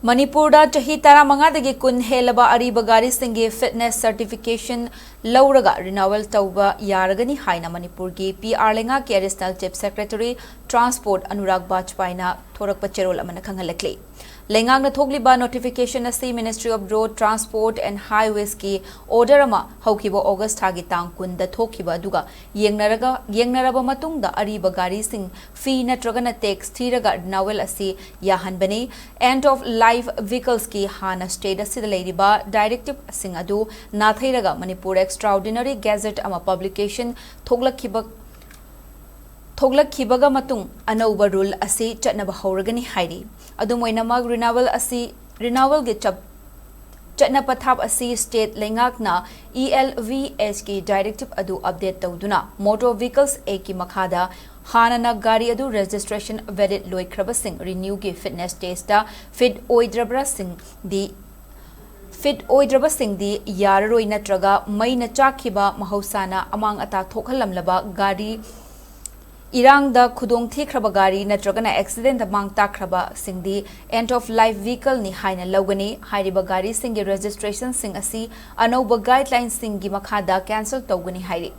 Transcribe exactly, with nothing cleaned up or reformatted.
ꯃꯅꯤꯄꯨꯔꯗ ꯆꯍꯤ ꯇꯔꯥꯃꯉꯥꯗꯒꯤ ꯀꯨꯟ ꯍꯦꯜꯂꯕ ꯑꯔꯤꯕ ꯒꯥꯔꯤꯁꯤꯡꯒꯤ fitness certification ꯂꯧꯔꯒ renewal ꯇꯧꯕ ꯌꯥꯔꯒꯅꯤ ꯍꯥꯏꯅ ꯃꯅꯤꯄꯨꯔꯒꯤ ꯄꯤ ꯑꯥꯔ ꯂꯩꯉꯥꯛꯀꯤ Additional Chief Secretary Transport Anurag ꯕꯥꯖꯄꯥꯏꯅ ꯊꯣꯔꯛꯄ ꯆꯦꯔꯣꯜ ꯑꯃꯅ ꯈꯪꯍꯜꯂꯛꯂꯤ꯫ ꯂꯩꯉꯥꯛꯅ ꯊꯣꯛꯂꯤꯕ notification ꯑꯁꯤ Ministry of Road Transport and Highwaysꯀꯤ order ꯑꯃ ꯍꯧꯈꯤꯕ August ꯊꯥꯒꯤ ꯇꯥꯡ ꯀꯨꯟꯗ ꯊꯣꯛꯈꯤꯕ ꯑꯗꯨꯒ ꯌꯦꯡꯅꯔꯒ, ꯌꯦꯡꯅꯔꯕ ꯃꯇꯨꯡꯗ ꯑꯔꯤꯕ ꯒꯥꯔꯤꯁꯤꯡ fee ꯅꯠꯇ꯭ꯔꯒꯅ tax ꯊꯤꯔꯒ renewal ꯑꯁꯤ ꯌꯥꯍꯟꯕꯅꯤ꯫ End of life vehiclesꯀꯤ ꯍꯥꯟꯅ state ꯑꯁꯤꯗ ꯂꯩꯔꯤꯕ directiveꯁꯤꯡ ꯑꯗꯨ ꯅꯥꯊꯩꯔꯒ ꯃꯅꯤꯄꯨꯔ extraordinary gazette ꯑꯃ publication ꯊꯣꯛꯂꯛꯈꯤꯕ, ꯊꯣꯛꯂꯛꯈꯤꯕꯒ ꯃꯇꯨꯡ ꯑꯅꯧꯕ rule ꯑꯁꯤ ꯆꯠꯅꯕ ꯍꯧꯔꯒꯅꯤ ꯍꯥꯏꯔꯤ꯫ ꯑꯗꯨꯝ ꯑꯣꯏꯅꯃꯛ, renewal ꯑꯁꯤ, renewalꯒꯤ ꯆꯞ-, ꯆꯠꯅ ꯄꯊꯥꯞ ꯑꯁꯤ state ꯂꯩꯉꯥꯛꯅ E L V Hꯀꯤ directive ꯑꯗꯨ update ꯇꯧꯗꯨꯅ Motor Vehicles Actꯀꯤ ꯃꯈꯥꯗ ꯍꯥꯟꯅꯅ ꯒꯥꯔꯤ ꯑꯗꯨ registration valid ꯂꯣꯏꯈ꯭ꯔꯕꯁꯤꯡ renewꯒꯤ fitness testꯇ fit ꯑꯣꯏꯗ꯭ꯔꯕꯁꯤꯡꯗꯤ, fit ꯑꯣꯏꯗ꯭ꯔꯕꯁꯤꯡꯗꯤ ꯌꯥꯔꯔꯣꯏ, ꯅꯠꯇ꯭ꯔꯒ ꯃꯩꯅ ꯆꯥꯛꯈꯤꯕ, ꯃꯍꯧꯁꯥꯅ ꯑꯃꯥꯡ ꯑꯇꯥ ꯊꯣꯛꯍꯜꯂꯝꯂꯕ ꯒꯥꯔꯤ ꯏꯔꯥꯡꯗ ꯈꯨꯗꯣꯡ ꯊꯤꯈ꯭ꯔꯕ ꯒꯥꯔꯤ ꯅꯠꯇ꯭ꯔꯒꯅ accidentꯇ ꯃꯥꯡ ꯇꯥꯛꯈ꯭ꯔꯕꯁꯤꯡꯗꯤ end of life vehicleꯅꯤ ꯍꯥꯏꯅ ꯂꯧꯒꯅꯤ꯫ ꯍꯥꯏꯔꯤꯕ ꯒꯥꯔꯤꯁꯤꯡꯒꯤ registrationꯁꯤꯡ ꯑꯁꯤ ꯑꯅꯧꯕ guidelinesꯁꯤꯡꯒꯤ ꯃꯈꯥꯗ cancel ꯇꯧꯒꯅꯤ ꯍꯥꯏꯔꯤ꯫